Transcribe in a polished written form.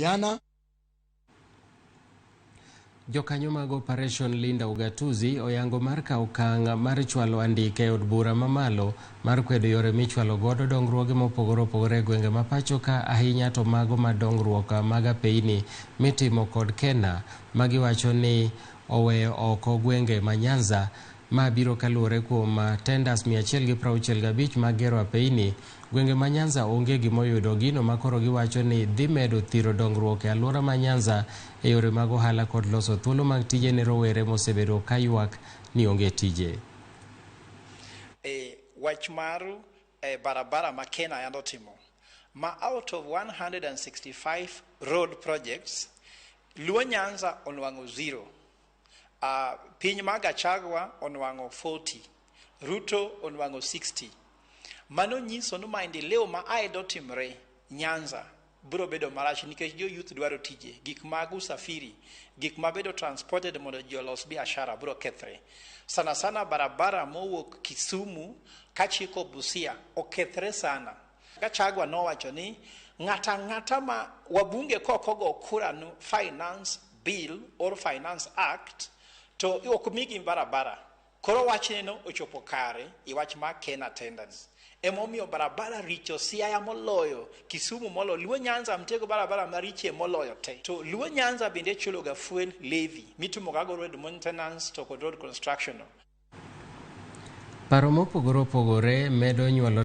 Juliana. Jokanyo mag Operation Linda Ugatuzi oyango mar kawo okang' mar chwalo andike e od bura mamalo mar kwedo yore michwalo godo dongruoge mopogore opogore e gwenge ma pacho ka, ahinya to mago ma dongruok mag apeyni mitimo kod Kena ma giwacho ni oweyo oko gwenge ma Nyanza. Ma biro kaluwore kuom tenders 165 mag gero apeyni. Gwenge ma Nyanza onge gimoyudo, gino ma koro giwacho ni dhi medo thiro dongruok e alwora ma Nyanza e yore mag ohala kod loso thuolo mag tije ne rowere mosebedo ka ywak ni onge tije. E wach mar barabara ma Kenya yando timo ma out of 165 road projects, Luo Nyanza onwang'o 0, piny ma Gachagua onwang'o 40, Ruto onwang'o 60. Mano nyiso ni maendeleo ma aedo timre Nyanza biro bedo marach nikech jo youth dwaro tije, gik mag usafiri, gik mabedo transported mondo ji olos biashara biro kethre. Sana sana barabara mowuok Kisumu kachiko Busia okethre sana. Gachagua nowacho ni ng'ata ng'ata ma wabunge kok ogo kura no Finance Bill or Finance Act to ok migi barabara. Koro wachne no ochopo kare i wach mar Kenya tenders. Emomiyo barabara richo Siaya moloyo Kisumu moloyo Luo Nyanza mtiego barabara marichie moloyo te. To Luo Nyanza bende chulo ga fuel levy mitimo ga go road maintenance to kod road construction no. Paro mopogore opogore medo nyuolo.